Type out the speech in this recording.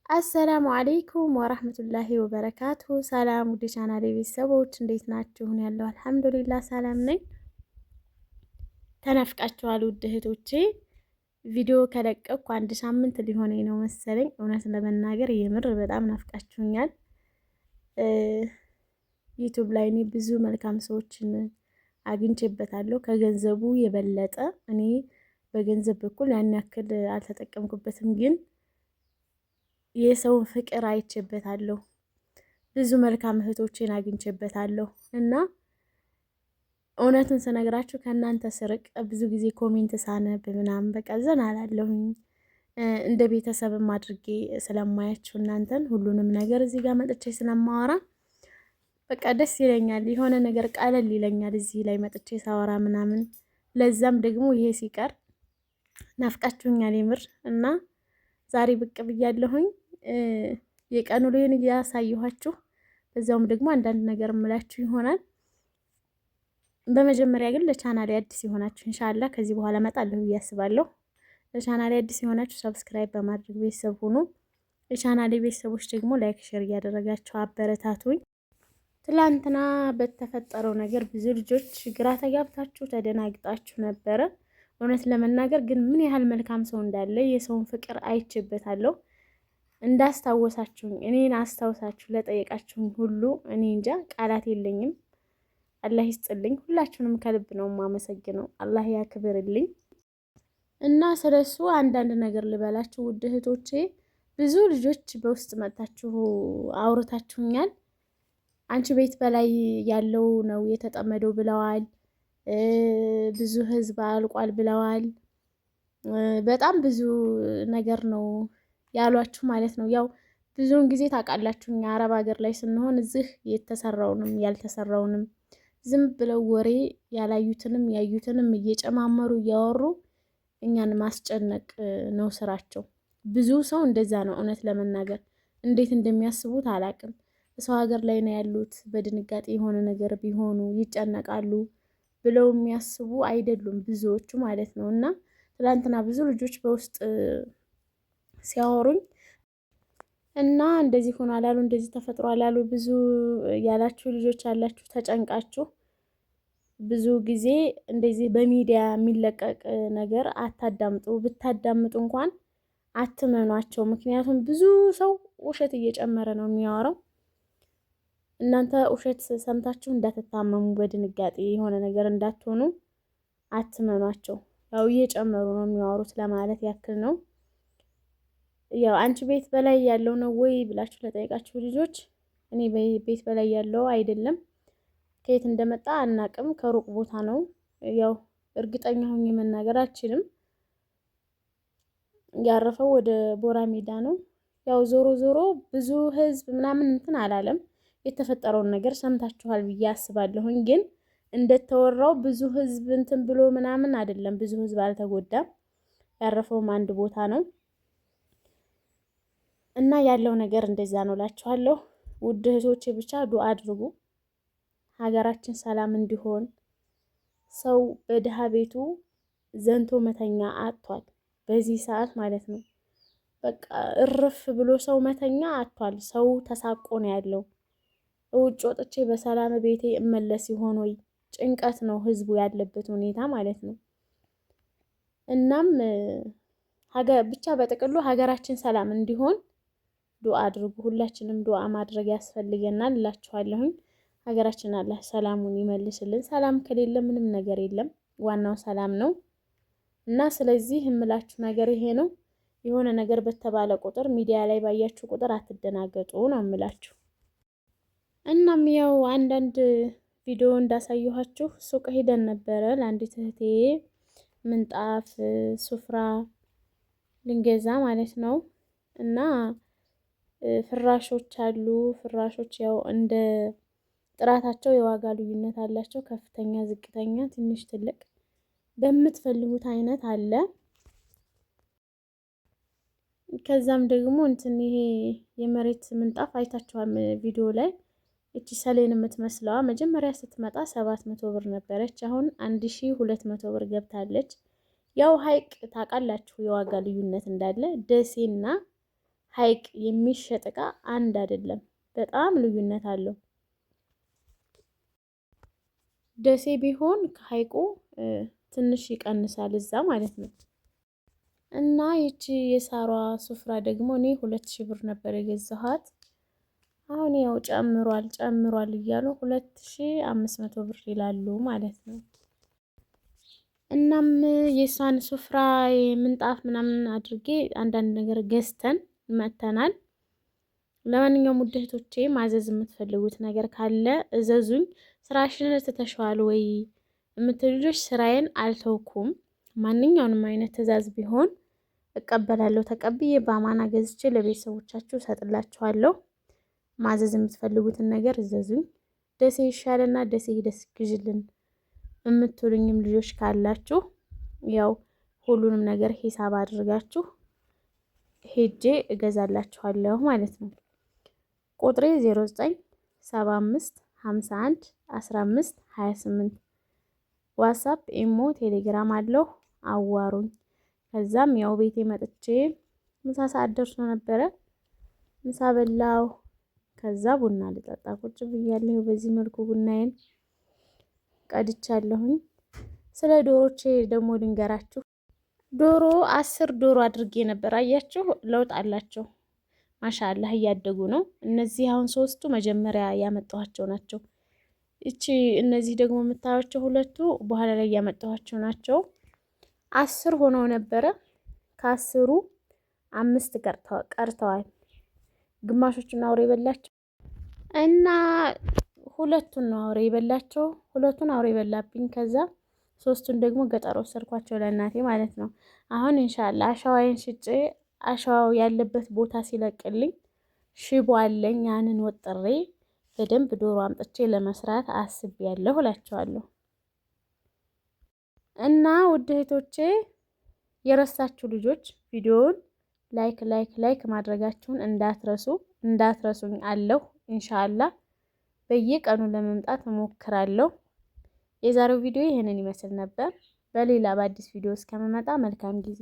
السلام عليكم ورحمة الله وبركاته። ሰላም ውድ ቻናሌ ቤተሰቦች እንዴት ናችሁ? ያለው الحمد لله ሰላም ነኝ። ተናፍቃችኋል ውድ እህቶቼ። ቪዲዮ ከለቀቅኩ አንድ ሳምንት ሊሆነኝ ነው መሰለኝ። እውነት ለመናገር የምር በጣም ናፍቃችሁኛል። ዩቱብ ላይ እኔ ብዙ መልካም ሰዎችን አግኝቼበታለሁ። ከገንዘቡ የበለጠ እኔ በገንዘብ በኩል ያን ያክል አልተጠቀምኩበትም ግን የሰውን ፍቅር አይቼበታለሁ። ብዙ መልካም እህቶቼን አግኝቼበታለሁ እና እውነቱን ስነግራችሁ ከእናንተ ስርቅ ብዙ ጊዜ comment ሳነብ ምናምን በቃ ዘና አላለሁኝ። እንደ ቤተሰብም አድርጌ ስለማያችሁ እናንተን ሁሉንም ነገር እዚህ ጋር መጥቼ ስለማወራ በቃ ደስ ይለኛል። የሆነ ነገር ቀለል ይለኛል እዚህ ላይ መጥቼ ሳወራ ምናምን። ለዛም ደግሞ ይሄ ሲቀር ናፍቃችሁኛል የምር እና ዛሬ ብቅ ብያለሁኝ። የቀኑ ውሎዬን እያሳየኋችሁ በዛውም ደግሞ አንዳንድ ነገር እምላችሁ ይሆናል። በመጀመሪያ ግን ለቻናሌ አዲስ የሆናችሁ إن شاء الله ከዚህ በኋላ እመጣለሁ ብዬ አስባለሁ። ለቻናሌ አዲስ የሆናችሁ subscribe በማድረግ ቤተሰብ ሁኑ። የቻናሌ ቤተሰቦች ደግሞ like፣ share እያደረጋችሁ አበረታቱኝ። ትላንትና በተፈጠረው ነገር ብዙ ልጆች ግራ ተጋብታችሁ ተደናግጣችሁ ነበረ። እውነት ለመናገር ግን ምን ያህል መልካም ሰው እንዳለ የሰውን ፍቅር አይቼበታለሁ። እንዳስታወሳችሁኝ እኔን አስታውሳችሁ ለጠየቃችሁኝ ሁሉ እኔ እንጃ ቃላት የለኝም። አላህ ይስጥልኝ። ሁላችሁንም ከልብ ነው የማመሰግነው። አላህ ያክብርልኝ። እና ስለሱ አንዳንድ ነገር ልበላችሁ ውድ እህቶቼ። ብዙ ልጆች በውስጥ መጥታችሁ አውርታችሁኛል። አንቺ ቤት በላይ ያለው ነው የተጠመደው ብለዋል። ብዙ ህዝብ አልቋል ብለዋል። በጣም ብዙ ነገር ነው ያሏችሁ ማለት ነው። ያው ብዙውን ጊዜ ታውቃላችሁ እኛ አረብ ሀገር ላይ ስንሆን እዚህ የተሰራውንም ያልተሰራውንም ዝም ብለው ወሬ ያላዩትንም ያዩትንም እየጨማመሩ እያወሩ እኛን ማስጨነቅ ነው ስራቸው። ብዙ ሰው እንደዛ ነው። እውነት ለመናገር እንዴት እንደሚያስቡት አላቅም። ሰው ሀገር ላይ ነው ያሉት። በድንጋጤ የሆነ ነገር ቢሆኑ ይጨነቃሉ ብለው የሚያስቡ አይደሉም ብዙዎቹ ማለት ነው። እና ትላንትና ብዙ ልጆች በውስጥ ሲያወሩኝ እና እንደዚህ ሆኖ አላሉ እንደዚህ ተፈጥሮ አላሉ ብዙ ያላችሁ ልጆች አላችሁ ተጨንቃችሁ። ብዙ ጊዜ እንደዚህ በሚዲያ የሚለቀቅ ነገር አታዳምጡ። ብታዳምጡ እንኳን አትመኗቸው። ምክንያቱም ብዙ ሰው ውሸት እየጨመረ ነው የሚያወራው። እናንተ ውሸት ሰምታችሁ እንዳትታመሙ፣ በድንጋጤ የሆነ ነገር እንዳትሆኑ አትመኗቸው። ያው እየጨመሩ ነው የሚያወሩት ለማለት ያክል ነው። ያው አንቺ ቤት በላይ ያለው ነው ወይ ብላችሁ ለጠየቃችሁ ልጆች እኔ ቤት በላይ ያለው አይደለም፣ ከየት እንደመጣ አናቅም፣ ከሩቅ ቦታ ነው። ያው እርግጠኛ ሆኜ መናገር አልችልም። ያረፈው ወደ ቦራ ሜዳ ነው። ያው ዞሮ ዞሮ ብዙ ህዝብ ምናምን እንትን አላለም። የተፈጠረውን ነገር ሰምታችኋል ብዬ አስባለሁኝ። ግን እንደተወራው ብዙ ህዝብ እንትን ብሎ ምናምን አይደለም። ብዙ ህዝብ አልተጎዳም። ያረፈውም አንድ ቦታ ነው። እና ያለው ነገር እንደዛ ነው እላችኋለሁ። ውድ እህቶቼ ብቻ ዱአ አድርጉ ሀገራችን ሰላም እንዲሆን። ሰው በድሃ ቤቱ ዘንቶ መተኛ አጥቷል፣ በዚህ ሰዓት ማለት ነው። በቃ እርፍ ብሎ ሰው መተኛ አጥቷል። ሰው ተሳቆ ነው ያለው። ውጭ ወጥቼ በሰላም ቤቴ እመለስ ይሆን ወይ? ጭንቀት ነው ህዝቡ ያለበት ሁኔታ ማለት ነው። እናም ብቻ በጥቅሉ ሀገራችን ሰላም እንዲሆን ዱአ አድርጉ። ሁላችንም ዱአ ማድረግ ያስፈልገናል እላችኋለሁኝ። ሀገራችን አላህ ሰላሙን ይመልስልን። ሰላም ከሌለ ምንም ነገር የለም። ዋናው ሰላም ነው እና ስለዚህ የምላችሁ ነገር ይሄ ነው። የሆነ ነገር በተባለ ቁጥር ሚዲያ ላይ ባያችሁ ቁጥር አትደናገጡ ነው የምላችሁ። እናም ያው አንዳንድ ቪዲዮ እንዳሳየኋችሁ ሱቅ ሄደን ነበረ ለአንዲት እህቴ ምንጣፍ ሱፍራ ልንገዛ ማለት ነው እና ፍራሾች አሉ። ፍራሾች ያው እንደ ጥራታቸው የዋጋ ልዩነት አላቸው። ከፍተኛ፣ ዝቅተኛ፣ ትንሽ፣ ትልቅ በምትፈልጉት አይነት አለ። ከዛም ደግሞ እንትን ይሄ የመሬት ምንጣፍ አይታችኋል ቪዲዮ ላይ እቺ ሰሌን የምትመስለዋ መጀመሪያ ስትመጣ 700 ብር ነበረች። አሁን 1200 ብር ገብታለች። ያው ሀይቅ ታውቃላችሁ የዋጋ ልዩነት እንዳለ ደሴና ሀይቅ የሚሸጥ እቃ አንድ አይደለም። በጣም ልዩነት አለው። ደሴ ቢሆን ከሀይቁ ትንሽ ይቀንሳል እዛ ማለት ነው። እና ይቺ የሳሯ ሱፍራ ደግሞ እኔ 2000 ብር ነበር የገዛኋት። አሁን ያው ጨምሯል ጨምሯል እያሉ 2500 ብር ይላሉ ማለት ነው። እናም የእሷን ሱፍራ ምንጣፍ ምናምን አድርጌ አንዳንድ ነገር ገዝተን መጥተናል። ለማንኛውም ውድ እህቶቼ ማዘዝ የምትፈልጉት ነገር ካለ እዘዙኝ። ስራሽን ትተሽዋል ወይ የምትሉ ልጆች ስራዬን አልተውኩም። ማንኛውንም አይነት ትዕዛዝ ቢሆን እቀበላለሁ። ተቀብዬ በአማና ገዝቼ ለቤተሰቦቻችሁ እሰጥላችኋለሁ። ማዘዝ የምትፈልጉትን ነገር እዘዙኝ። ደሴ ይሻለና ደሴ ሂደስ ግዥልን የምትሉኝም ልጆች ካላችሁ ያው ሁሉንም ነገር ሂሳብ አድርጋችሁ ሄጄ እገዛላችኋለሁ ማለት ነው። ቁጥሬ 0975 51 15 28 ዋትሳፕ፣ ኢሞ፣ ቴሌግራም አለሁ። አዋሩኝ። ከዛም ያው ቤቴ መጥቼ ምሳ ሰዓት ደርሶ ነበረ። ምሳ በላሁ። ከዛ ቡና ልጠጣ ቁጭ ብያለሁ። በዚህ መልኩ ቡናዬን ቀድቻለሁኝ። ስለ ዶሮቼ ደግሞ ልንገራችሁ። ዶሮ 10 ዶሮ አድርጌ ነበር። አያችሁ ለውጥ አላቸው። ማሻአላህ እያደጉ ነው። እነዚህ አሁን ሶስቱ መጀመሪያ ያመጣኋቸው ናቸው። እቺ እነዚህ ደግሞ የምታዩቸው ሁለቱ በኋላ ላይ ያመጣኋቸው ናቸው። 10 ሆነው ነበረ። ከ10ሩ አምስት ቀርተዋል። ግማሾቹን አውሬ የበላቸው እና ሁለቱን ነው አውሬ የበላቸው። ሁለቱን አውሬ የበላብኝ። ከዛ ሶስቱን ደግሞ ገጠር ወሰድኳቸው ለእናቴ ማለት ነው። አሁን ኢንሻአላህ አሸዋዬን ሽጬ አሸዋው ያለበት ቦታ ሲለቅልኝ ሽቦ አለኝ። ያንን ወጥሬ በደንብ ዶሮ አምጥቼ ለመስራት አስቤያለሁ እላቸዋለሁ። እና ውድ እህቶቼ የረሳችሁ ልጆች ቪዲዮውን like like like ማድረጋችሁን እንዳትረሱ እንዳትረሱኝ አለሁ። ኢንሻአላህ በየቀኑ ለመምጣት እሞክራለሁ። የዛሬው ቪዲዮ ይህንን ይመስል ነበር። በሌላ በአዲስ ቪዲዮ እስከምመጣ መልካም ጊዜ።